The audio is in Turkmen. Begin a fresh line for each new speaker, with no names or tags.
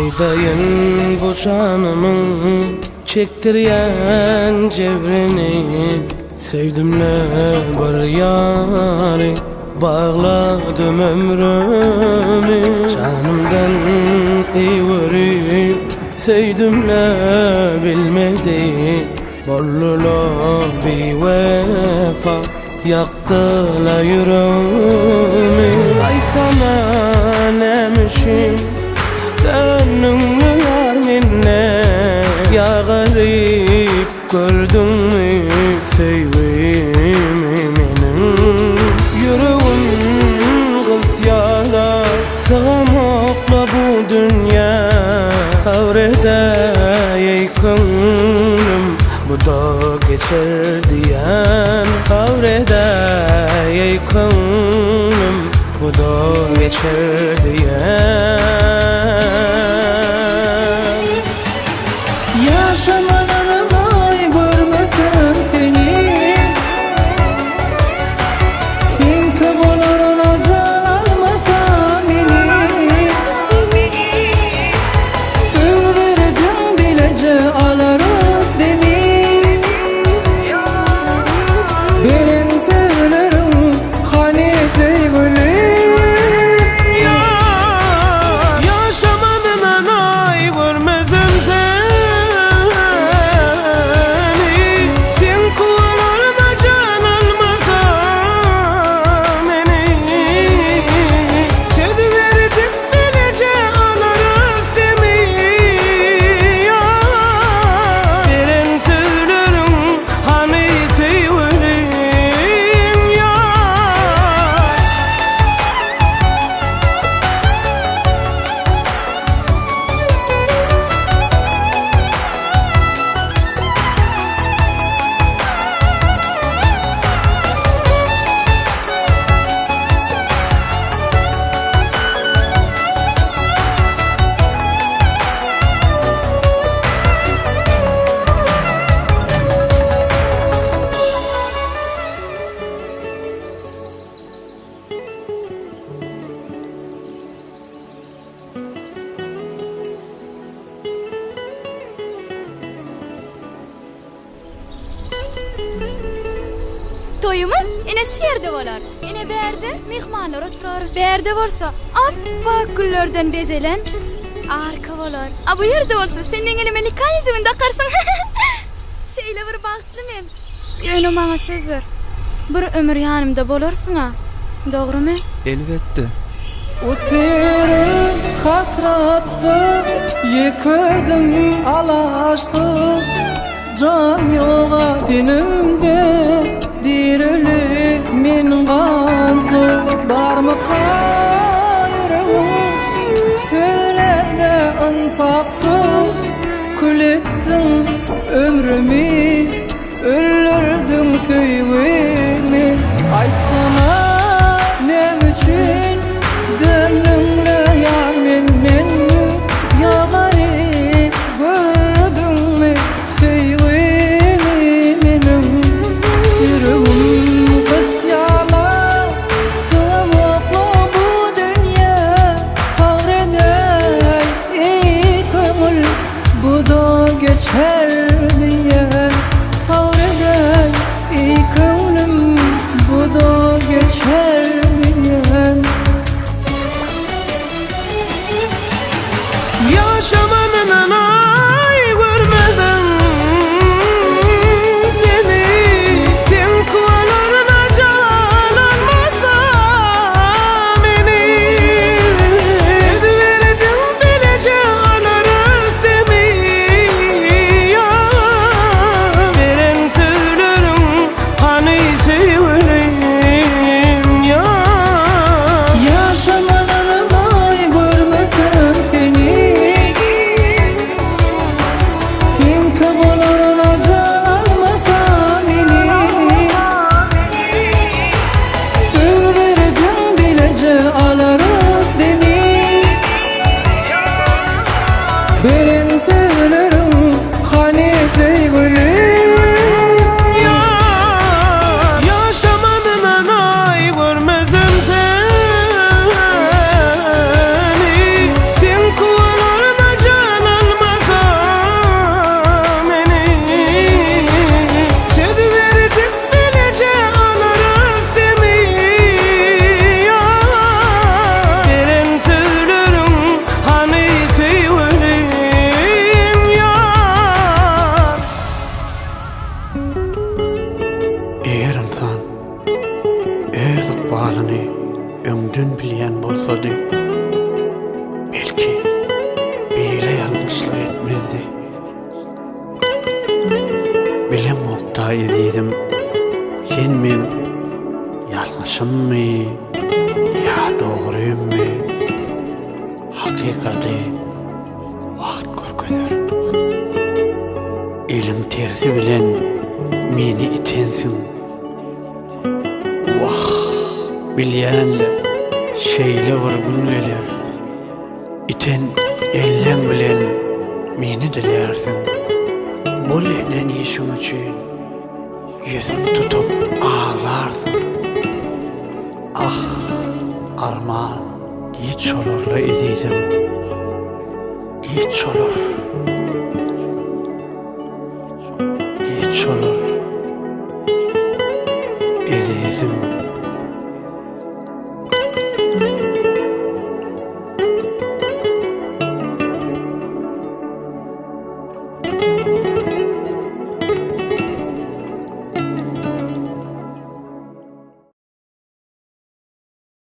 Aýdaýyn bu janymyň çekdirýän jebrini Söýdümle bir ýary bagladym ömrümi Janymdan eý görüp söýdümle bilmedi Boldular biwepa Ýakdyla ýüregimi Aýtsana näme üçin Döndüňmi ýar menden Ýa garyp gördüňmi Söýgimi meniň Ýüregim gysýala Sygamokla bu dünýä Sabyr edäý köňlüm Bu-da geçer diýen Sabyr edäý eý köňlüm Bu-da geçer diýen.
Ýaşamalarym-aý görmesem seni Seňki bolaryn ajal almasa meni Söz berdiň bileje alarys demi Beren sözleriň hany söýgülim
Ýaşamadym enaý görmesem seni Seň kuwalaryma jan almasa meni Söz berdik Bileje alarys demi ýar Beren sözleriň hany söýgülim ýar.
Toýumyz ine şu ýerde bolar. Ine bärde myhmanlar oturar. Bärde bolsa ap-ak güllerden bezelen arka bolar. A bu ýerde bolsa sen meň elime nika ýüzügini dakarsyň. Şeýle bir bagtly men. Ýöne maňa söz ber. Bir ömür ýanymda bolarsyň-a. Dogrumy?
Elbetde.
Otyryn hasratda ýeke özüm alaçsyz Jan ýoga tenimde dirili men gansyz Barmyka ýüregiň sözlerde ynsapsyz Kül etdiň ömrümi Öldürdiň söýgimi Aýtsana näme üçin Döndüňle ýar menden Ýa garyp gördüňmi Söýgimi meniň Ýüregim gysýala Sygamokla bu dünýä Sabyr edäý eý köňül Bu-da geçer diýen Sabyr edäý eý köňlüm Bu-da geçer.
ezizim, sen meň ýalňyşymmy ýa dogrymmy, hakykaty wagt görkezer. Eliň tersi bilen meni itensiň. Wah, bilýän-le, şeýle bir gün geler. Iten elleň bilen meni dilärsiň. Bul eden işiň üçin ýüzüň tutup aglarsyň. Ah, arman, giç bolar-la ezizim, giç bolar. Giç bolar.